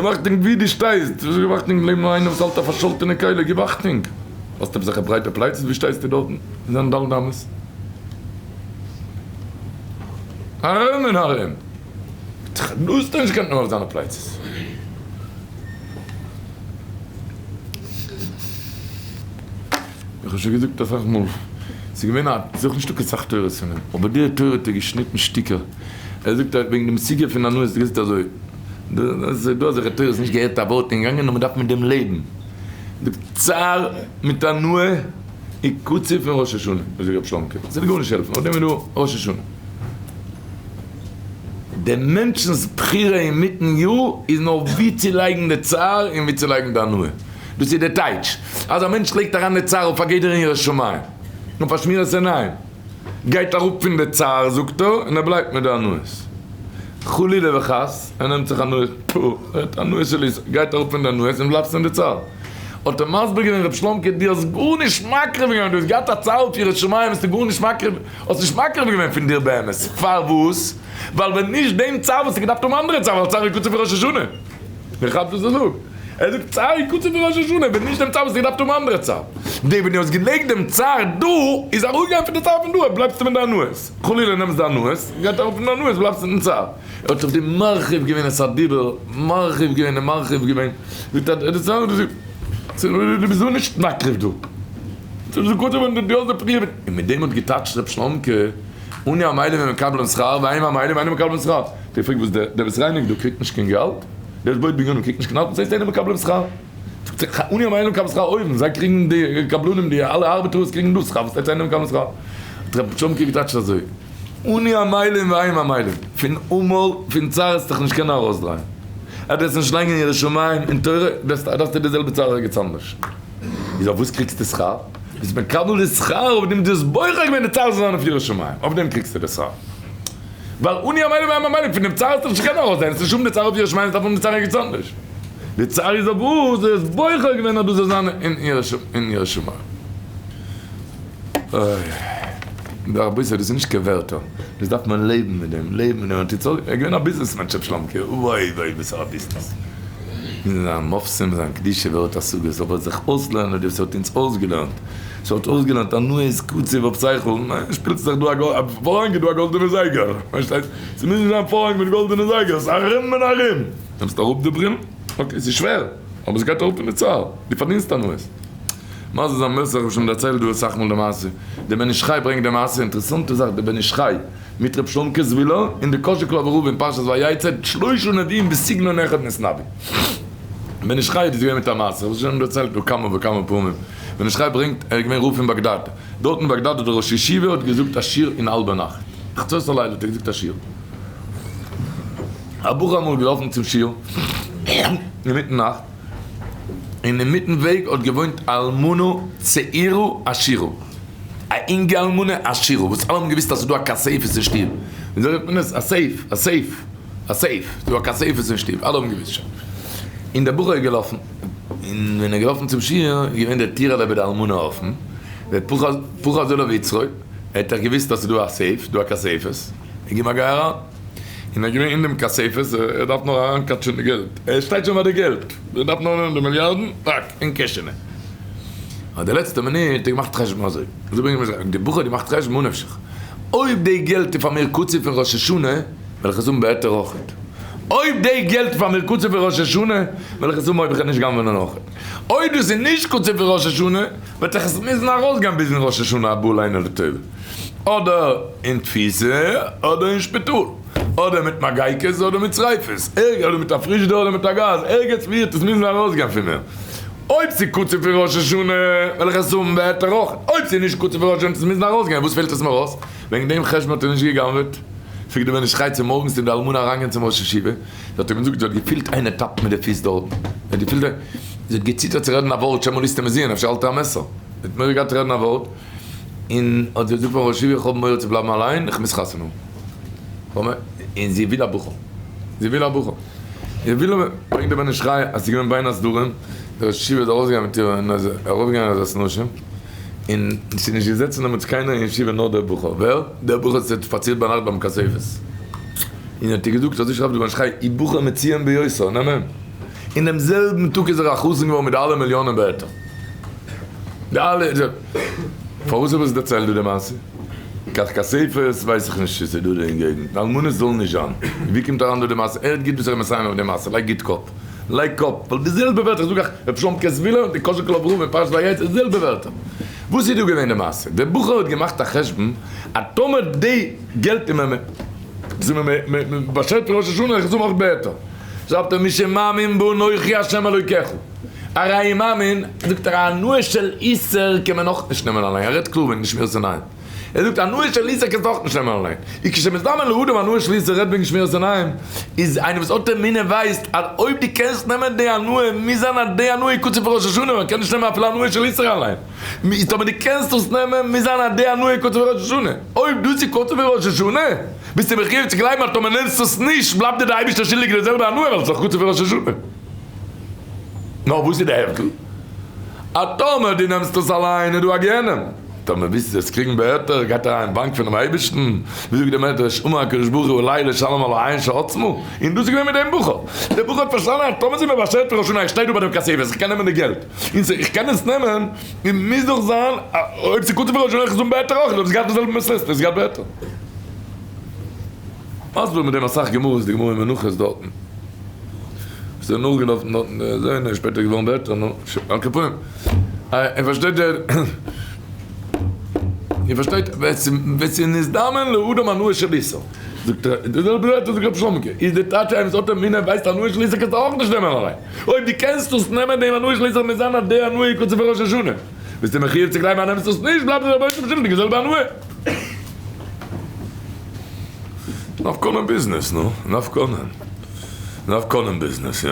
געב אכטונג ווי דו שטייסט, געב אכטונג לעבן איינער וואס האלט א פארשאלטענע כלי, געב אכטונג, האסט עפעס אזעלכע ברייטע פלייצעס, ווי שטייסטו דארטן אין זיין ד' אמות? ארום און ארום, דו האסט נישט געקענט נאר אויף זיינע פלייצעס. איך האב שוין געזאגט אסאך מאל, ס'איז געווען א, ס'איז אויך נישטא קיין סאך תורות פון אים, אבער די תורה האט ער געשניטן שטיקער, ער זאגט אז וועגן דעם סוגיא פון הנאות האט ער געזאגט אזוי, ס'איז דא אזעלכע תורות נישט געהערט א ווארט און געגאנגען נאר מ'דארף מיט דעם לעבן, זאגט צער מיט הנאה איז קצוב פון ראש השנה, זאגט רבי שלומ'קע, ס'וועט גארנישט העלפן, אויף דעם איז דא ראש השנה. דעם מענטשנ'ס בחירה אינמיטן יאר איז נאר וואו צו לייגן די צער און וואו צו לייגן די הנאה. דאס איז די טייטש אז א מענטש לייגט אריין די צער אויף א גדר אין יראת שמים, אויף א שמירת עיניים, גייט אראפ פון די צער זאגט ער, און ער בלייבט מיט די הנאות. חלילה וחס ער נעמט זיך הנאות, פו, ער האט הנאות של איסור, גייט אראפ פון די הנאות און בלייבסט אין די צער. האט ער מסביר געווען ר' שלומ'קע דו האסט גארנישט מקריב געווען, דו האסט געהאט א צער אויף יראת שמים האסטו גארנישט מקריב, האסט נישט מקריב געווען פון דיר באמת, פארוואס? ווייל ווען נישט דעם צער וואלסטו געדארפט האבן אנדערע צער, ווייל צער איז קצוב פון ראש השנה. איך כאפ וואס ער זאגט. ער זאגט צער איז קצוב פון ראש השנה, ווען נישט דעם צער וואלסטו געדארפט האבן אנדערע צער. די ווען דו האסט געלייגט דעם צער דא, איז אראפגעגאנגען פון די צער פון דא, בלייבסטו מיט די הנאות. חלילה נעמסט די הנאות, גייט אראפ פון די הנאות, בלייבסטו מיטן צער. ער האט אויף דעם מרחיב געווען את הדיבור, מרחיב געווען און מרחיב געווען. זאגט ער, דו ביסט דא נישט מקריב דא. דאס איז קודם ווען דו האסט די פריער און מיט דעם האט געטאטשט ר' שלומ'קע, אני עמלים ומקבלים שכר והם עמלים ואינם מקבלים שכר, דער פרעגט וואס דער וואס רייניגט דא קריגט נישט קיין געלט? דער וואס בויט בנינים קריגט נישט קיין געלט? וואס הייסט אינם מקבלים שכר? זאגט ער אני עמלים ומקבלים שכר אויבן, זיי קריגן די קבלנים די אלע ארבעטערס קריגן דא שכר, וואס הייסט אינם מקבלים שכר? האט ר' שלומ'קע געטייטשט אזוי, אני עמלים והם עמלים, פון עמל פון צער וועסטו דיך נישט קענען ארויסדרייען, אז דו וועסט נישט לייגן יראת שמים און תורה דארפסטו די זעלבע צער ערגעץ אנדערש. איז אויף וואס קריגסטו שכר? ביסט מקבל די שכר אויף דעם דו האסט בוחר געווען די צער זאל זיין אויף יראת שמים, אויף דעם קריגסטו די שכר. ווייל אני עמלים והם עמלים, פון דעם צער האסטו נישט געקענט ארויסזען, עס איז נישט האבן די צער אויף יראת שמים, עס דארף האבן די צער ערגעץ אנדערש. די צער איז אויף וואס דו האסט בוחר געווען אז דאס זאל זיין אין יראת שמים. אוי. רבותי דאס איז נישט קיין ווערטער, דאס דארף מען לעבן מיט דעם, לעבן מיט דעם, ער איז געווען א ביזנעס מענטש ר' שלומ'קע, וואוי וואוי וואס פאר א ביזנעס, מיט זיין מופתים זיין קדושה ווער האט השגות, אבער זיך אויסלערנען דאס האט אונז אויסגעלערנט, ס'האט אויסגעלערנט הנאה איז קצוב אויף שכל, ניין שפילט זיך דא א פארהאנג איז דא א גאלדענע זייגער, פארשטייסט, ס'מוז נישט זיין פארהאנג מיט גאלדענע זייגערס, ארום און ארום, נעמסט אראפ די ברילן, okay ס'איז שווער, אבער ס'גייט אראפ פון די צער, דו פארדינסט הנאות. מה זה זיין מעשה, איך האב שוין דערציילט דא אסאך מאל די מעשה, דער בן איש חי ברענגט די מעשה, אינטערעסאנטע זאך, דער בן איש חי מיט ר' שלומקע זווילער און די קאזשיגלאווער רב אין פרשת ויצא, שלושה נביאים בסגנון אחד נתנבאו. בן איש חי איז געווען מיט א מעשה, איך האב עס שוין דערציילט דא כמה וכמה פעמים, בן איש חי ברענגט, ער איז געווען רב אין באגדאד, דארט אין באגדאד האט דער ראש ישיבה האט געזאגט א שיעור אין האלבע נאכט, חצות הלילה האט ער געזאגט א שיעור, א בחור אמאל געלאפן צום שיעור אינמיטן נאכט, און אינמיטן וועג האט געוואוינט א אלמנה צעירה עשירה, א אינגע אלמנה עשירה, וואס אלע האבן געוואוסט אז ס'איז דא א כספת אין שטוב, וויאזוי רופט מען עס? א safe, א safe, א safe, ס'איז דא א כספת אין שטוב, אלע האבן געוואוסט שוין. און דער בחור איז געלאפן, און ווען ער איז געלאפן צום שיעור איז געווען דער טירעלע ביי די אלמנה אפן, ופחז עליו יצרו, ער האט דאך געוואוסט אז ס'איז דא א safe, דא א כספת, ער גיב א גיי אריין. און ער איז געווען אין דעם כספת, ער דארף נאר אריינקאטשען די געלט, ער שטייט שוין ביי די געלט, ער דארף נאר נעמען די מיליארדן, טאק, אין קעשענע. אבער די לעצטע מינוט האט ער געמאכט חשבון אזוי, אזוי ברענגט מיר די בחור האט געמאכט חשבון ממה נפשך, אויב די געלט איז פאר מיר קצוב פון ראש השנה, וועל איך עס האבן בהיתר אויכעט. אויב די געלט איז פאר מיר קצוב פון ראש השנה, וועל איך עס האבן אויב איך וועל נישט גנב'נען אויכעט. אויב דאס איז נישט קצוב פון ראש השנה, וועט איך עס מוזן ארויסגיין ביזן ראש השנה הבא עלינו לטובה. אדער אין תפיסה אדער אין שפיטאל, אדער מיט מגייקעס אדער מיט שריפות, ערגער אדער מיט א פריזשדער אדער מיט א גאז, ערגעץ ווי וועט עס מוזן ארויסגיין פון מיר. אויב ס'איז קצוב פון ראש השנה וועל איך עס האבן בהיתר אויך, אויב ס'איז נישט קצוב פון ראש השנה וועט עס מוזן ארויסגיין, וואס פעלט עס מיר אויס? וועגן דעם חשבון האט ער נישט גע'גנב'עט. פלעגט דער בן איש חי צומארגנס צו די אלמנה אריינגיין צום ראש ישיבה, זי האט אים געזאגט זי האט געפילט איינער טאפט מיט די פיס דארטן, זי האט געפילט זי האט געציטערט צו רעדן א ווארט שמא ליסטים מזוין אפשר האלט ער א מעסער, זי האט מורא געהאט צו רעדן א ווארט, און האט זי געזאגט פארן ראש ישיבה איך האב מורא צו בלייבן אליין איך מוז חתונה האבן, און זי וויל א בחור, זי וויל א בחור, זי וויל א, ברענגט דער בן איש חי אז ס'איז געווען בין הסדרים, דער ראש ישיבה איז ארויסגעגאנגען מיט איר און איז ארויפגעגאנגען עזרת נשים, און ס'איז נישט געזעצן דעמאלטס קיינער אין ישיבה נאר דער בחור, ווער? דער בחור וואס האט שפאצירט ביינאכט ביים כספת, און האט איר געזאגט אזוי שרייבט דער בן איש חי, הוא בחור מצוין ביותר, נעם אים. אינעם זעלבן טאג איז ער א חתן געווארן מיט די אלע מיליאנען ווערטער. די אלע. פארוואס האב איך עס דערציילט דא די מעשה? קיין כספת ווייס איך נישט צו ס'איז דא דא אין געגנט. אלמנות זאלן נישט זיין. ווי קומט אריין דא די מעשה? הערט גוט וואס איך בין מסיים אויף די מעשה. לייג גוט קאפ. לייג קאפ. ווייל די זעלבע ווערטער, איך זאג אייך, ר' שלומ'קע זוויהלער און די קאזשיקל אברהם אין פרשת ויצא, די זעלבע ווערטער. וואס איז דא געווען די מעשה? דער בחור האט געמאכט א חשבון אז טאמער די געלט איז מ. מ. באשערט פון ראש השנה, איך זאג אויך בעטער. זאגט ער מי שמאמין באנוכי השם אלוקיך הרי הוא מאמין, זאגט ער הנאה של איסור קען מען אויך נישט נעמען אליין, ער רעדט קלאר וועגן שמירת עיניים, ער זאגט הנאה של איסור קענסטו אויך נישט נעמען אליין, און כשמזדמן לאדם הנאה של איסור רעדט וועגן שמירת עיניים, איז איינער וואס האט אמונה ווייסט אז אויב דו קענסט נעמען די הנאה מוז זיין אז די הנאה איז קצוב פון ראש השנה, מען קען נישט נעמען אפילו הנאה של איסור אליין, איז טאמער דו קענסט עס נעמען מוז זיין אז די הנאה איז קצוב פון ראש השנה, אויב דאס איז קצוב פון ראש השנה. ביסטו מחיוב צו גלייבן אז טאמער נעמסטו עס נישט בלייבט דיר די אייבערשטער שולדיג די זעלבע הנאה ווייל עס איז דאך קצוב פון ראש השנה. נאר וואס איז די הבדל? אז טאמער דו נעמסט עס אליין איז דא א גיהנום, טאמער ווילסטו עס קריגן בהיתר גייט אריין אין באנק פונעם אייבערשטן, ווי זאגט דער מדרש אמר הקדוש ברוך הוא עלי לשלם על העין שעצמו, און דאס איז געווען מיט דעם בחור, דער בחור האט פארשטאנען אז טאמער ס'איז מיר באשערט פון ראש השנה איך שטיי דא ביי דעם כספת איך קען נעמען די געלט און איך קען עס נעמען און מוז דאך זיין אויב ס'איז קצוב פון ראש השנה איך זאל בהיתר אויך, אויב ס'גייט די זעלבע מסלול עס גייט בהיתר. מסביר מיט דעם אסאך גמרות, די גמרא אין מנחות דארטן, וואס איז נאכגעלאפן דארטן די זוהן איז שפעטער געווארן בעטער, נו, על כל פנים, איר פארשטייט די, איר פארשטייט, ווען ס'איז נזדמן לאדם הנאה של איסור, זאגט ער, די זעלבע ווערטער זאגט רבי שלומ'קע, איז די טייטש איינער וואס האט אמונה ווייסט הנאה של איסור קענסטו אויך נישט נעמען אליין, אויב דו קענסט עס נעמען דעם הנאה של איסור מוז זיין אז די הנאה איז קצוב פון ראש השנה, ביסטו מחיוב צו גלייבן אז נעמסט עס נישט בלייבט דיר דער רבונו של עולם שולדיג די זעלבע הנאה. נפקא מינה ביזנעס, נו, נפקא מינה. נפקא מינה ביזנעס, יא.